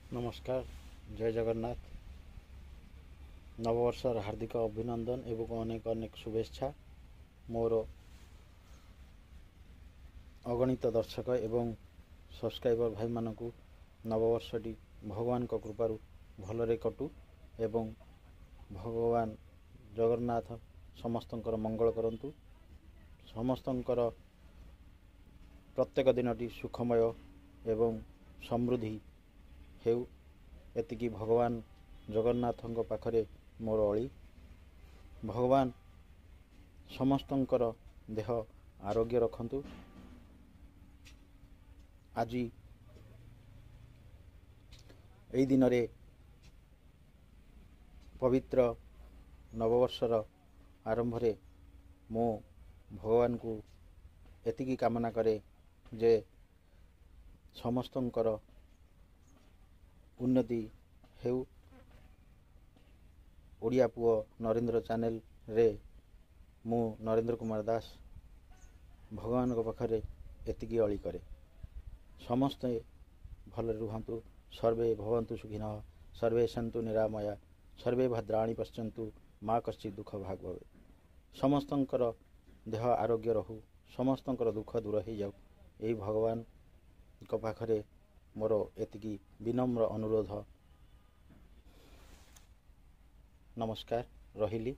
ନମସ୍କାର, ଜୟ ଜଗନ୍ନାଥ। ନବବର୍ଷର ହାର୍ଦ୍ଦିକ ଅଭିନନ୍ଦନ ଏବଂ ଅନେକ ଅନେକ ଶୁଭେଚ୍ଛା ମୋର ଅଗଣିତ ଦର୍ଶକ ଏବଂ ସବସ୍କ୍ରାଇବର ଭାଇମାନଙ୍କୁ। ନବବର୍ଷଟି ଭଗବାନଙ୍କ କୃପାରୁ ଭଲରେ କଟୁ ଏବଂ ଭଗବାନ ଜଗନ୍ନାଥ ସମସ୍ତଙ୍କର ମଙ୍ଗଳ କରନ୍ତୁ। ସମସ୍ତଙ୍କର ପ୍ରତ୍ୟେକ ଦିନଟି ସୁଖମୟ ଏବଂ ସମୃଦ୍ଧି ହେଉ, ଏତିକି ଭଗବାନ ଜଗନ୍ନାଥଙ୍କ ପାଖରେ ମୋର ଅଳି। ଭଗବାନ ସମସ୍ତଙ୍କର ଦେହ ଆରୋଗ୍ୟ ରଖନ୍ତୁ। ଆଜି ଏଇ ଦିନରେ ପବିତ୍ର ନବବର୍ଷର ଆରମ୍ଭରେ ମୁଁ ଭଗବାନଙ୍କୁ ଏତିକି କାମନା କରେ ଯେ ସମସ୍ତଙ୍କର ଉନ୍ନତି ହେଉ। ଓଡ଼ିଆ ପୁଅ ନରେନ୍ଦ୍ର ଚ୍ୟାନେଲରେ ମୁଁ ନରେନ୍ଦ୍ର କୁମାର ଦାସ ଭଗବାନଙ୍କ ପାଖରେ ଏତିକି ଅଳି କରେ, ସମସ୍ତେ ଭଲରେ ରୁହନ୍ତୁ। ସର୍ବେ ଭବନ୍ତୁ ସୁଖିନଃ, ସର୍ବେ ସନ୍ତୁ ନିରାମୟା, ସର୍ବେ ଭଦ୍ରାଣୀ ପଶ୍ୟନ୍ତୁ, ମା କଶ୍ଚିତ୍ ଦୁଃଖ ଭାଗ ଭବେ। ସମସ୍ତଙ୍କର ଦେହ ଆରୋଗ୍ୟ ରହୁ, ସମସ୍ତଙ୍କର ଦୁଃଖ ଦୂର ହେଇଯାଉ, ଏଇ ଭଗବାନଙ୍କ ପାଖରେ ମୋର ଏତିକି ବିନମ୍ର ଅନୁରୋଧ। ନମସ୍କାର, ରହିଲି।